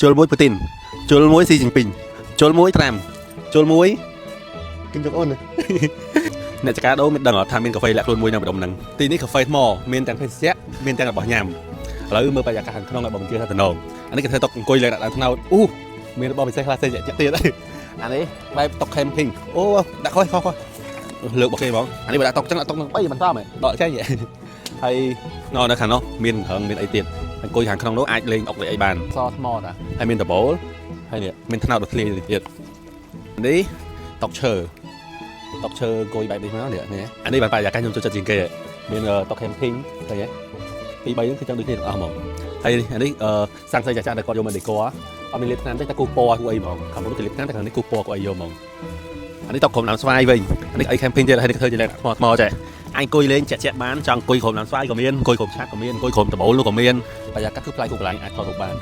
ជុលមួយពូទីនជុលមួយស៊ីជីនពីងជុលមួយត្រាំជុលមួយគឹមចុងអូនអ្នកចកាដូមានដឹងអត់ថាមានកាហ្វេលាក់ខ្លួនមួយនៅម្ដុំហ្នឹងទីនេះកាហ្វេថ្មមានទាំងភេសជ្ជៈមានទាំងរបស់ញ៉ាំឥឡូវមើលបរិយាកាសខាងក្នុងឲ្យបងជឿថាតំណងអានេះគេធ្វើតុអង្គុយលើដាក់ដើមថ្នោតអូមានរបស់ពិសេសខ្លះផ្សេងទៀតអានេះបែបតុ camping អូដាក់ខុសខុសខុសលើករបស់គេហ្មងអានេះបើដាក់តុចឹងដាក់តុនឹង3មិនសមទេដកចេញហើយនៅខាងនោះមានរឹងមានអីទៀតអង្គុយខាងក្នុងនោះអាចលេងអុកលេងអីបានសថ្មតាហើយមានដបូលហើយនេះមានថ្នោតដ៏ធ្លាយទៀតនេះតុកឈើតុកឈើអង្គុយបែបនេះមកនេះនេះអានេះបានបរិយាកាសខ្ញុំចូលចិត្តជាងគេមានតុ camping ឃើញទេពី3ហ្នឹងគឺចង់ដូចគ្នាទាំងអស់ហ្មងហើយអានេះសាំងសីចាស់ចាស់ដែលគាត់យកមក decor អត់មានលេបថ្នាំទេតែគូសពណ៌គូអីហ្មងខាងមុខគេលេបថ្នាំតែខាងនេះគូសពណ៌គូអីយកហ្មងអានេះតុក្រុមដើមស្វាយវិញអានេះអី camping ទៀតហើយនេះធ្វើជាលក្ខណៈថ្មថ្មចេះអញអង្គុយលេងចាក់ចាក់បានចង់អង្គុយក្រុមដើមស្វាយក៏មានអង្គុយក្រុមឆាតក៏មានអង្គុយក្រុមដបូលនោះក៏មានបរិយាកាសគឺប្លែកគ្រប់កន្លែងអាចថតរូបបាន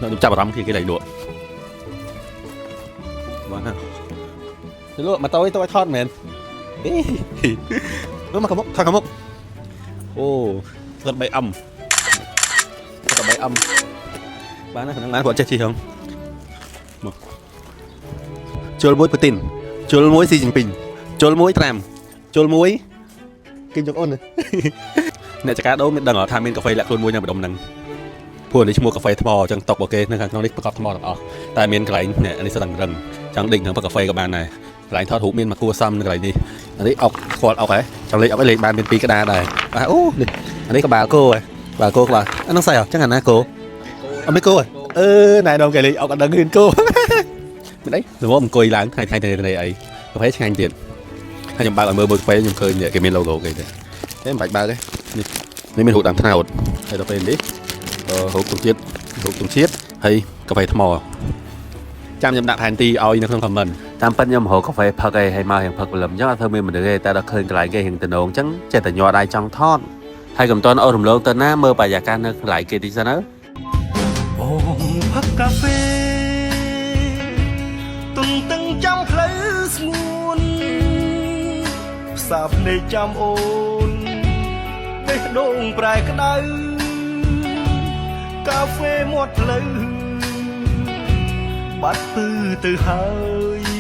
នៅខ្ញុំចាប់អារម្មណ៍គេគេលែងលក់បានណាលក់មកតូចតូចថតមែនអេមើលមកខាងមុខថតខាងមុខអូស្កាត់ 3M ស្កាត់ 3M បានណាក្នុងឡានគាត់ចេះជិះហងមកជុលមួយពូទីនជុលមួយស៊ីជីនពីងជុលមួយត្រាំជុលមួយគឹមចុងអូនអ្នកចកាដូមានដឹងអត់ថាមានកាហ្វេលាក់ខ្លួនមួយនៅម្ដុំហ្នឹងព្រោះនេះឈ្មោះកាហ្វេថ្មអញ្ចឹងតុករបស់គេនៅខាងក្នុងនេះប្រកបថ្មទាំងអស់តែមានកន្លែងនេះនេះសិតតែរឹងចង់ដេញក្នុងកាហ្វេក៏បានដែរកន្លែងថតរូបមានមកគួសមនៅកន្លែងនេះអានេះអុកស្គាល់អុកហ៎ចង់លេងអុកឲ្យលេងបានមានពីរក្តារដែរបាទអូនេះអានេះក្បាលគោហ៎ក្បាលគោក្បាលអានោះស្អីហ៎ចឹងអាណាគោអត់មានគោហ៎អឺណែដងគេលេងអុកអត់ដឹងហ៊ានគោ មិនអីល្មមអង្គុយឡើងថ្ងៃថ្ងៃទៅអីកាហ្វេឆ្ងាញ់ទៀតហើយខ្ញុំបើកឲ្យមើលមើលកាហ្វេខ្ញុំឃើញគេមាន logo គេទេទេមិនបាច់បើកទេនេះនេះមានរូបដើមត្នោតហើយដល់ពេលនេះអឺរូបទង់ជាតិរូបទង់ជាតិហើយកាហ្វេថ្មចាំខ្ញុំដាក់ផែនទីឲ្យនៅក្នុង comment។ តាមពិតខ្ញុំរកកាហ្វេផឹកឯងហើយមករៀងផឹកព្រលឹមអញ្ចឹងអត់ធ្វើមានមនុស្សទេតែដល់ឃើញកន្លែងគេរៀងតំណងអញ្ចឹងចេះតែញ័រដៃចង់ថតហើយកុំតន់អូសរំលងទៅណាមើលបរិយាកាសនៅកន្លែងគេតិចសិនទៅ បងផឹកកាហ្វេទុនទឹងចាំផ្លូវស្ងួនផ្សាភ្នែកចាំអូនបេះដូងប្រែក្តៅកាហ្វេមាត់ផ្លូវបាត់ពឺទៅហើយ។